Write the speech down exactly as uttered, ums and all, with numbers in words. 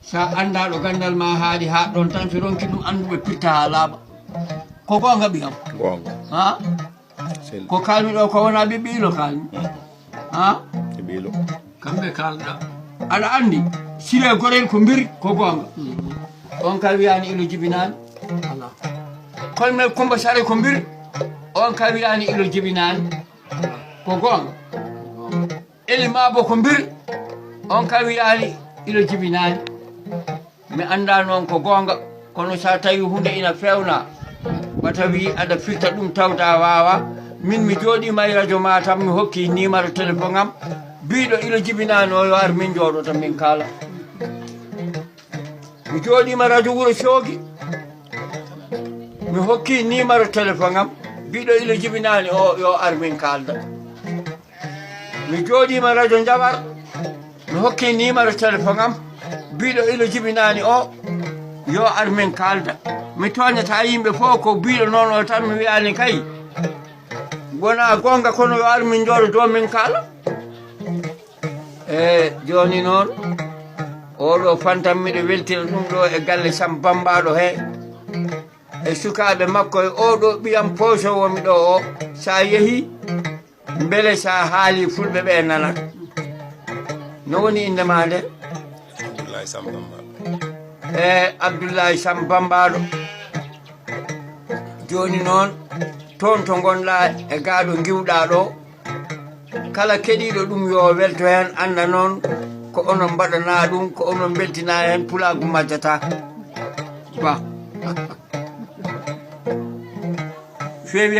Sa annda ɗo gandal ma haaɗi, haaɗ ɗon tan, so ronki ɗum annduɓe pirta haa laaɓa. Ko goonga ɓiyam. Goonga. Ha? Sel. Ko kalmi ɗo ko wona ɓiɓɓe ilo kalmi. Ha? Ɓiɓɓe ilo. Kamɓe kalɗa. Aɗa anndi, sire gorel ko mbir, ko goonga. On ka wiyaani ilo jibinaani. Ala. Kolonel Kumba Sare ko mbir, on ka wiyaani ilo jibinaani. Ko goonga. Eli Maabo ko mbir, on ka wiyaani ilo jibinaani. Mi anndaa noon ko goonga, kono so a tawi huunde ina feewna, wata wii aɗa firta ɗum tawde a waawaa. Min mi jooɗiima e rajo Matam, mi hokki nimaro téléphone am, biiɗo ilo jibinaani o yo ar min njooɗoto min kaala. Mi jooɗiima rajo Wuro Soogi, mi hokki nimaro téléphone am, biiɗo ilo jibinaani o yo ar min kaalda. Mi jooɗiima rajo Njawar, mi hokki nimaro téléphone am, biiɗo ilo jibinaani o yo ar min kaalda. Mi tooñataa yimɓe fof, ko biiɗo noon o tan mi wiyaani kay. Wonaa goonga, kono yo ar min njooɗo ɗo min kaala. E jooni noon, oɗo fantam miɗo weltina ɗum ɗo e galle Sam Bambaɗo he, e sukaaɓe makko e oɗo ɓiyam poosowo mi ɗo o. Sa yehi, mbele sa haali fulɓe ɓe nanat. No woni innde ma nde? Abdoulaye Sam Bambaɗo. E Abdoulaye Sam Bambaɗo. Jooni noon, toon to ngonɗa e gaaɗo ngiwɗa ɗo, kala keɗiiɗo ɗum yo welto heen, annda noon ko onon mbaɗana ɗum, ko onon mbeltina heen, pulaagu majjata. Ba. Feewi.